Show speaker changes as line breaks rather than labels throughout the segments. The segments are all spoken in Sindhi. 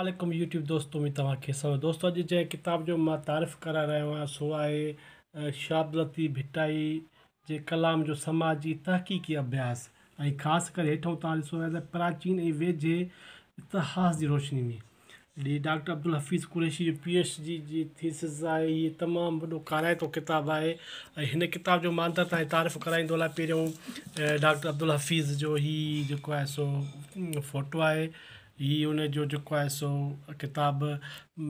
عليڪم يوٽيوب دوستو اميد توهان کي سو دوستو اڄ جنهن ڪتاب جو مان تعارف ڪرائي رهيو آهيان سو آهي شاهه عبداللطيف ڀٽائي جي ڪلام جو سماجي تحقيقي اڀياس ۽ خاص ڪري هيٺئون توهان ڏسو ته پراچين ۽ ويجهي اتهاس جي روشني ۾ هي ڊاڪٽر عبدالحفيظ قريشي جو پي ايڇ ڊي جي ٿيسز آهي. هي تمام وڏو ڪارائتو ڪتاب آهي ۽ هن ڪتاب جو مان اندر تائين تعارف ڪرائيندو هلان. پهريون ڊاڪٽر عبدالحفيظ جو هي جيڪو آهي سو فوٽو آهي. هي ان جو جيڪو آهي سو ڪتاب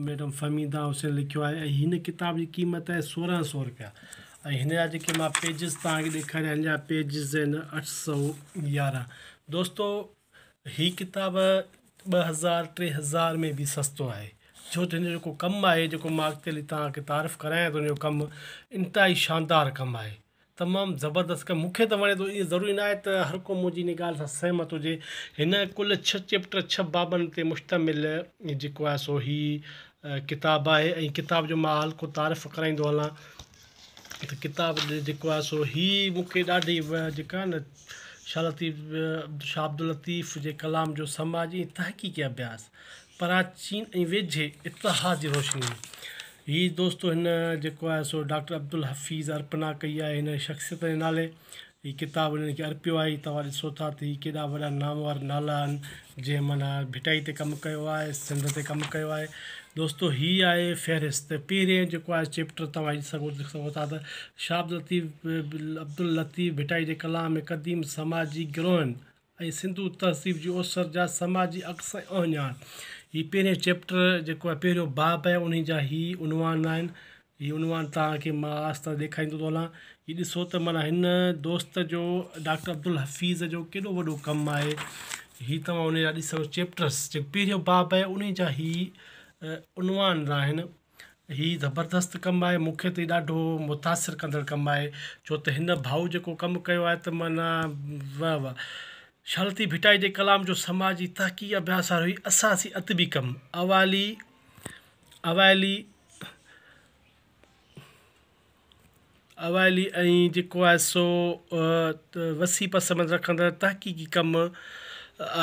ميڊم فهميده حسين لکيو آهي ۽ هن ڪتاب جي قيمت آهي 1600 روپيا ۽ هن جا جيڪي مان پيجز توهان کي ڏيکاريان هن جا پيجز آهن 811. دوستو هي ڪتاب 2000 3000 ۾ به سستو آهي ڇو ته هن جو جيڪو ڪم آهي جيڪو مان اڳتي هلي توهان کي تعارف ڪرايان ٿو ان جو ڪم انتهائي شاندار ڪم آهي تمام زبردست ڪم مون کي ته وڻي ٿو. اهو ضروري نه آهي ته هر ڪو منهنجي ان ڳالهه سان سهمت هجي. هن ڪل ڇهه چيپٽر ڇهه بابن تي مشتمل جيڪو آهي سو هي ڪتاب آهي ۽ ڪتاب جو مان هلڪو تعارف ڪرائيندو هلان ته ڪتاب جيڪو آهي سو هي مون کي ڏاڍي جيڪا نه شاهه لطيف شاهه عبداللطيف جي ڪلام جو سماجي ۽ تحقيقي اڀياس پراچين ۽ ويجهي اتهاس جي روشني ۾ هي دوستو هن جيڪو آهي سو ڊاڪٽر عبدالحفيظ ارپنا ڪئي آهي هن شخصيت جي نالي هي ڪتاب انهن کي ارپيو آهي. توهان ڏسو ٿا ته هي ڪيڏا وڏا نامور نالا آهن جنهن معنيٰ ڀٽائي تي ڪم ڪيو آهي، سنڌ تي ڪم ڪيو آهي. دوستو هي آهي فهرست پهرين جيڪو آهي چيپٽر توهان هي سگهو ڏسي سگهو ٿا ته شاهه عبداللطيف عبداللطيف ڀٽائي جي ڪلام ۾ قديم سماجي گروهن ۽ سنڌو تهذيب جي اوسر جا سماجي عڪس ۽ اهڃاڻ. هي پهريون چيپٽر جيڪو آهي پهريون باب آهي انهي جا هي عنوان آهن. هي عنوان توهان کي مان آهستي آهستي ڏيکاريندو ٿو هلان. هي ڏسو ته معنيٰ هن دوست جو ڊاڪٽر عبدالحفيظ جو ڪيڏو وڏو ڪم آهي. هي توهان انهي جا ڏسو چيپٽرس جيڪو پهريون باب آهي انهي جا هي عنوان آهن. هي زبردست ڪم آهي مون کي ته هي ڏاڍو متاثر ڪندڙ ڪم آهي ڇو ته هن ڀائو جيڪو ڪم ڪيو آهي ته معنيٰ واهه واهه. شاهه لطيف ڀٽائي جي ڪلام جو سماجي تحقيقي اڀياس وارو هي اساسي ادبي ڪم اوائلي اوائلي اوائلي ۽ جيڪو آهي سو وسيع پس منظر رکندڙ تحقيقي ڪم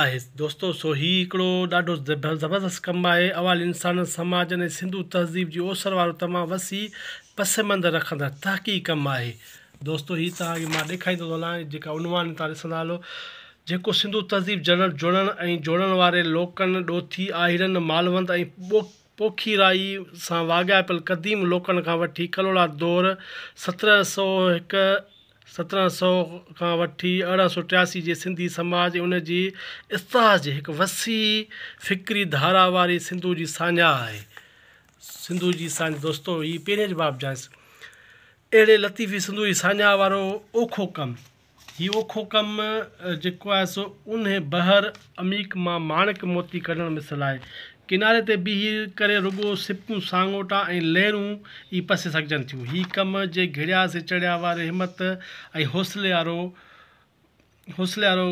آهي دوستو سو هي هڪڙو ڏاڍو زبردست ڪم آهي. اوائلي انسانن، سماجن ۽ سنڌو تهذيب جي اوسر وارو تمام وسيع پس منظر رکندڙ تحقيقي ڪم آهي دوستو. هي توهان کي مان ڏيکاريندو ٿو هلان جيڪا عنوان توهان ڏسندا هلو جيڪو سنڌو تهذيب جڙڻ جوڙڻ ۽ جوڙڻ واري لوڪن، ڏوٿي، آهيرن، مالوند ۽ پوکي راهي سان واڳاپيل قديم لوڪن کان وٺي ڪلهوڙا دور 1701 1700 کان وٺي 1883 جي سنڌي سماج ۽ ان جي اتهاس جي هڪ وسيع فڪري ڌارا واري سنڌو جي ساڃاهه آهي. سنڌو جي ساڃاهه دوستو هي پهرين جواب جائز اهڙي لطيفي سنڌو جي ساڃاهه وارو اوکو ڪم. هي اوکو ڪم جيڪو آهي سو اونهي بحر عميق مان ماڻڪ موتي ڪڍڻ مثل آهي. ڪناري تي بيهي ڪري رڳو سپون، ساڱوٽا ۽ لهرون ئي پسي سگهجن ٿيون. هي ڪم جي گهڙيا سي چڙهيا واري همت ۽ حوصلي وارو حوصلي وارو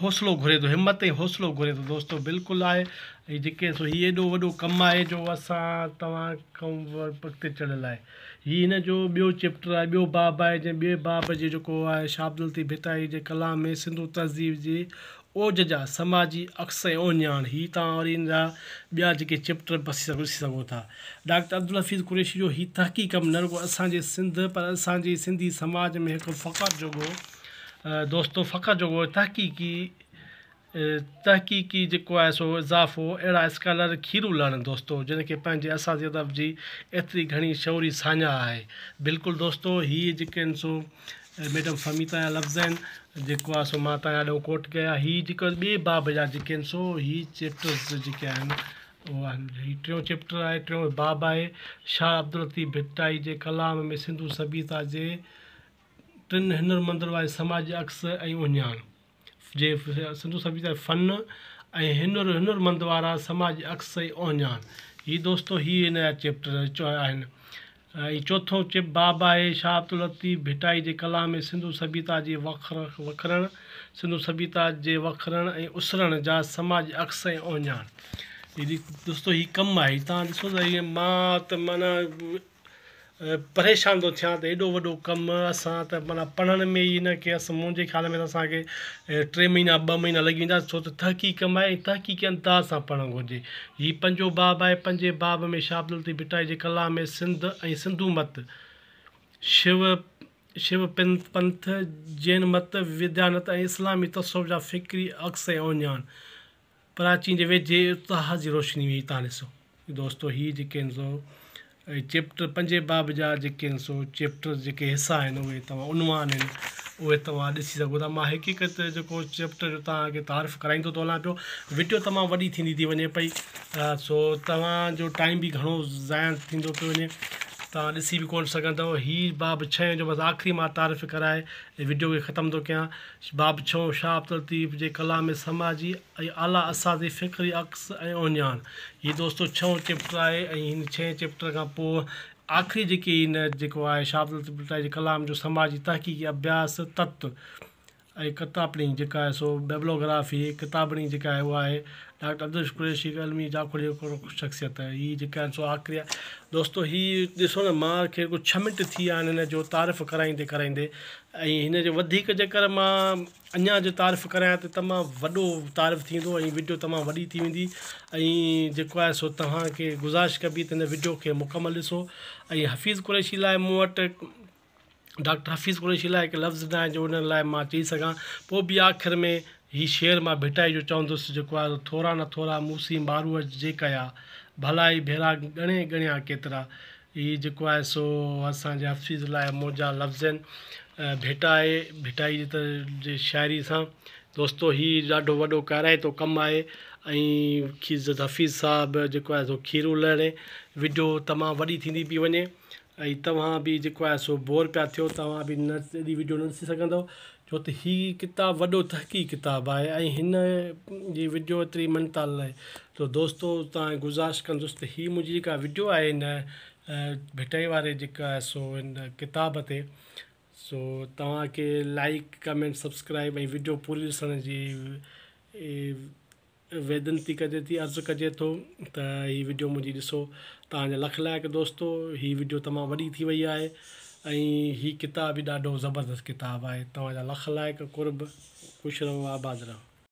حوصلو گهري ٿو. همت ۽ حوصلو گهري ٿو دوستو بلڪل آهي ۽ جيڪي سو هي ايڏو وڏو ڪم آهي جو اسان توهان کان اڳتي چڙهيل آهي. هي هن جو ٻيو چيپٽر آهي ٻيو باب آهي جنهن ٻئي باب جي جيڪو آهي شاهه عبداللطيف ڀٽائي جي ڪلام ۾ سنڌو تهذيب جي اوج جا سماجي عڪس ۽ اهڃاڻ. هي توهان وري هن جا ٻيا جيڪي چيپٽر پسي ڏسي سگهو ٿا. ڊاڪٽر عبدالحفيظ قريشي جو هي تحقيقي ڪم نه رڳو اسان جي سنڌ پر اسان جي سنڌي سماج ۾ هڪ فخر جوڳو دوستو فخر جوڳو تحقيقي تحقيقي جيڪو آهي سو اضافو اهڙا اسڪالر کيرون لهڻ دوستو جن کي پنهنجي اساسي ادب جي ايتري گهڻي شعوري ساڃاهه آهي بلڪل دوستو هي جيڪي آهن سو ميڊم فهميده جا لفظ آهن جيڪو آهي سو مان توهان آڏو ڪوٽ ڪيا هي جيڪو ٻئي باب جا جيڪي آهن سو هي چيپٽرز جيڪي آهن اهو آهن هي ٽيون چيپٽر آهي ٽيون باب آهي شاهه عبداللطيف ڀٽائي جي ڪلام ۾ سنڌو سڀيتا جي ٽن هنرمندن واري سماجي عڪس ۽ اهڃاڻ جي سنڌو سڀيتا جي فن ۽ هنر هنرمند وارا سماجي عڪس ۽ اهڃاڻ هي دوستو هي هن جا چيپٽر آهن ۽ چوٿون چيپ باب آهي شاهه عبداللطيف ڀٽائي جي ڪلام ۾ سنڌو سڀيتا جي وکرڻ سنڌو سڀيتا جي وکرڻ ۽ اسرڻ جا سماجي عڪس ۽ اهڃاڻ هي دوستو هي ڪم آهي توهان ڏسو ته هي مان ته معنيٰ پريشان ٿو ٿيان ته ايڏو وڏو ڪم اسان ته معنيٰ پڙهڻ ۾ ئي هن کي منهنجي خيال ۾ ته اسان کي ٽي مهينا ٻه مهينا لڳي ويندا ڇو ته تحقيقي ڪم آهي ۽ تحقيقي انداز سان پڙهڻ گهرجي. هي پنجون باب آهي پنجين باب ۾ شاهه عبداللطيف ڀٽائي جي ڪلام ۾ سنڌ ۽ سنڌو مت، شو شو پنٿ، جين مت، ويدانت ۽ اسلامي تصوف جا فڪري عڪس ۽ اهڃاڻ. پراچين جي ويجهي اتهاس جي روشني ۾ توهان ڏسو دوستو هي جيڪي آهن سو چيپٽر پنجين باب جا جيڪي آهن سو چيپٽر جيڪي حصا آهن اهي توهان عنوان آهن اهي توهان ڏسي سگهو ٿا مان هڪ هڪ ته جيڪو چيپٽر جو توهان کي تعارف ڪرائيندو ٿو هلان پيو وڊيو تمام وڏي ٿيندي ٿي وڃي پئي سو توهان جو ٽائيم به گهڻو ضايع ٿيندو پيو وڃي توهان ڏسي به ڪونه سگهندؤ هي باب ڇهين جو بس آخري مان تعارف ڪرائي وڊيو کي ختم ٿو ڪيان باب ڇهون، شاهه عبداللطيف جي ڪلام ۾ سماجي ۽ اعليٰ اساسي فڪري عڪس ۽ اهڃاڻ. هي دوستو ڇهون چيپٽر آهي ۽ هن ڇهين چيپٽر کان پوء آخري جيڪي هن جيڪو آهي شاهه عبداللطيف ڀٽائي جي ڪلام جو سماجي تحقيقي اڀياس تت ۽ ڪتابڙي جيڪا آهي سو بيبلوگرافي ڪتابڙي جيڪا آهي اها آهي ڊاڪٽر عبدالرشيد قريشي هڪ علمي جاکوڙي شخصيت هي جيڪا آهن سو آخري آهي دوستو هي ڏسو نه مان کي رڳو ڇهه منٽ ٿي ويا آهن هن جو تعارف ڪرائيندي ڪرائيندي ۽ هن جو وڌيڪ جيڪر مان اڃا جو تعارف ڪرايان ته تمام وڏو تعارف ٿيندو ۽ وڊيو تمام وڏي ٿي ويندي ۽ جيڪو آهي سو توهان کي گذارش ڪبي ته هن وڊيو کي مڪمل ڏسو ۽ حفيظ قريشي لاء مون وٽ ڊاڪٽر حفيظ قريشي لاء هڪ لفظ نه آهي جو انهن لاء مان چئي سگهان پوء به آخر ۾ هي شعر مان ڀٽائي جو چوندس جيڪو آهي ٿورا نه ٿورا مون سين ماروء جي ڪيا ڀلائي ڀيرا ڳڻي ڳڻيان ڪيترا هي جيڪو آهي سو اسان جي حفيظ لاء منهنجا لفظ آهن ڀيٽا آهي ڀٽائي جي ته جي شاعري سان دوستو هي ڏاڍو وڏو ڪارائتو ڪم آهي ۽ حفيظ صاحب جيڪو آهي سو کيرون لهڻي وڊيو تمام وڏي ٿيندي پئي وڃي ۽ توهان به جيڪو آهي سو بور پيا ٿيو توهان به نه ايڏي وڊيو نه ڏسي سگهندؤ ڇو ته هي ڪتاب وڏو تحقيقي ڪتاب آهي ۽ هن جي وڊيو ايتري مڃتا لاء ته دوستو توهان کي گذارش ڪندس ته هي منهنجي جيڪا وڊيو آهي هن ڀٽائي واري جيڪا آهي سو هن ڪتاب تي سو توهان کي لائيڪ ڪمينٽ سبسڪرائب ۽ وڊيو پوري ڏسڻ جي وينتي ڪجي ٿي عرض ڪجي ٿو ته هي وڊيو منهنجي ڏسو توهان جا لک لائق دوستو هي وڊيو تمام وڏي ٿي وئي آهي ۽ هي ڪتاب به ڏاڍو زبردست ڪتاب آهي توهان جا لک لائق قرب خوش رهو آباد رهو.